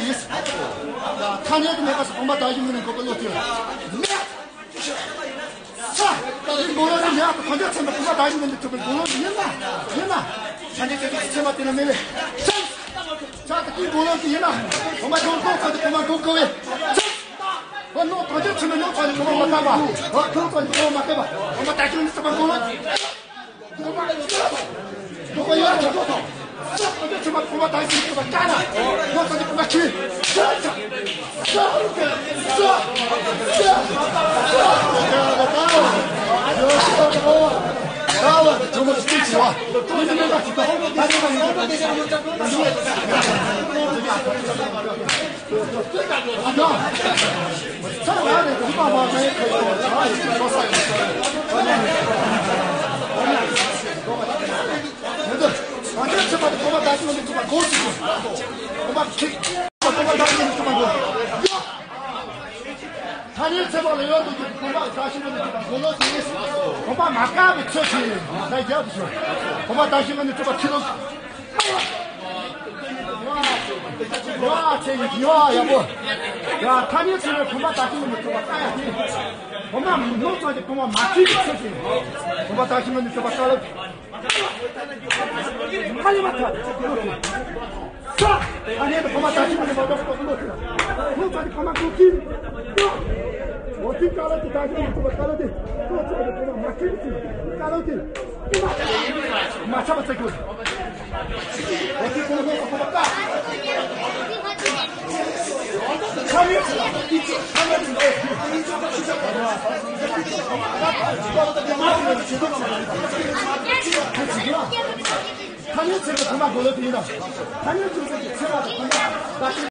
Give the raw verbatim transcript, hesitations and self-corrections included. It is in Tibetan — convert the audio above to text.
ཐ་སྙད་དུ་མེད་པ་སོགས་གོང་མ་བདག་གཞན་མིན་ནས་འགོག་པའི་བློ་སྟེ། མེད། ས། དེའི་མགོ་ལོག་ནི་ཡང་དུ་གང་ཆ་ཚད་མ་གོང་མ་བདག་གཞན་མིན་ནས་གྲུབ་པའི་མགོ་ལོག་ཡིན་ན། ཡིན་ན། ཐ་སྙད་དེ་དུས་ཚད་མ་དེ་ལ་མེད་པས། ས། ས་དེ་དེའི་མགོ་ལོག་དེ་ཡིན་ན། གོང་མ་འགོག་འགོག་ཚ་དེ་གོང་མ་འགོག་དགོས་པས། ས། ཨོ་ནོ་གང་ཆ་ཚད་མ་ནོ་ཚ་དེ་གོང་མ་མ་བཏགས་པ། ཨོ་ཁོང་ཚ་དེ་གོང་མ་མ་བཏགས་པ། གོང་མ་བདག་གཞན་མིན་ནས་གྲུབ་པའི་མགོ་ལོག་ཐ་སྙད་ཚད་མ་ལ་ཡོད་དུ་གི་གོང་མ་བདག་གཞན་མིན་ནས་གྲུབ་པའི་མགོ་ལོག་དེ་ཡིན། གོང་མ་མ་བཀག་པའི་ཚུལ་གྱིས་ད་རྒྱབ་ཏུ་ཞོག་གོང་མ་བདག་གཞན་མིན་ནས་གྲུབ་པ་ཁྱི་ལོ། ཡ་ཚེ་ཡི་ཡ་ཡག་པོ། ཡ་ཐ་སྙད་ཚད་མས་གོང་མ་བདག་གཞན་མིན་ནས་གྲུབ་པ་ལྟ་ཡ་དེ། གོང་མ་མི་ནོར་ཙམ་གྱིས་གོང་མ་མ་བརྩིས་པའི་ཚུལ་གྱིས། གོང་མ་བདག་གཞན་མིན་ནས་གྲུབ་པ་ལྟ་ལོ། མ་ཡིན་པ་ཐལ། ས། ཨ་ནེ་དང་གོང་མ་བདག་གཞན་མིན་ནས་མ་གྲུབ་པ་ལྟ་ལོ་དེ། ཁོང་ཚོ་དེ་གོང་མ་གྲུབ་ཀྱི། འོ་དེ་ལྟ་ལོ་དེ་བདག་གཞན་མིན་ནས་གྲུབ་པ་ལྟ་ལོ་དེ། ཁོང་ཚོ་དེ་གོང་མ་མ་བརྩིས་པའི་ཚུལ་ལྟ་ལོ་དེ། མ་ཆགས་པ་བཙལ་དགོས། ཐ་སྙད་ཚད་མའི་གོང་མ་མགོ་ལོག་དེ་ཡིན་ན། ཐ་སྙད་ཚད་མའི་ཚད་མ་དང་གོང་མ།